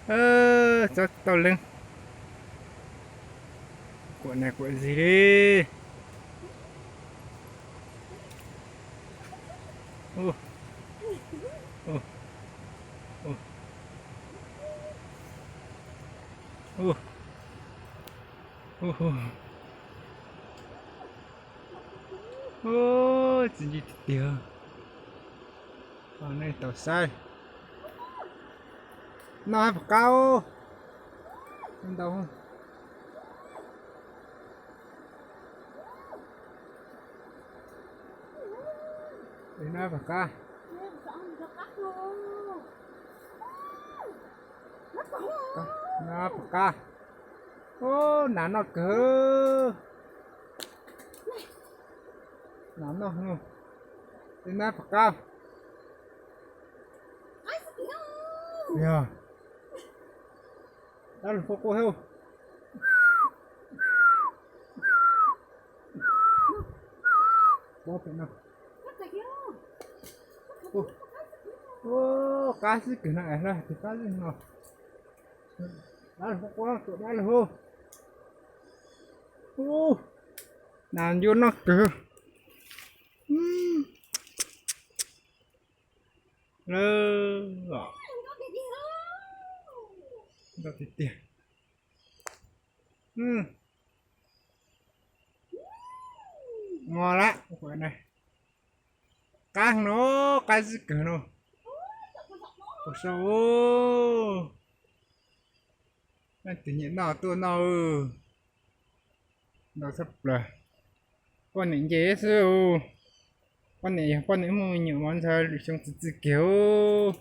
Txog tau leej. Kuam nas kuam zig li. Txiv ntsim tiag tiag. Nej tau saib. Noj hab pom qab. Ntau. Noj pom qab. Noj pom qab. Ub, nas noj kawg. Nas noj. Noj pom qab. Yog. Dab laug quaj quaj thiab. Qab xwb kawg no es hla tus qab xwb no. Dab laug quaj quaj, tus dab laug. Ub, nas yuav noj kawg. Lawm, ntau tiag tiag. Mos lawm. Qab no, qab xwb kawg no. Ua sau. Leej twg nyiam noj tuaj noj. Ntau tshaj plaws. Poj niam nce xwb. Poj niam yog poj niam muaj me nyuam mas ntxhais lwm xyoo txi txiv kiag.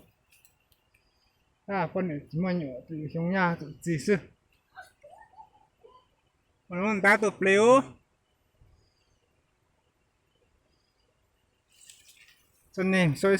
Poj niam tsis muaj nyuam, lwm xyoo nyaj txi xwb. Ua lub ntab tuaj plis ub. Txoj neeg sau ib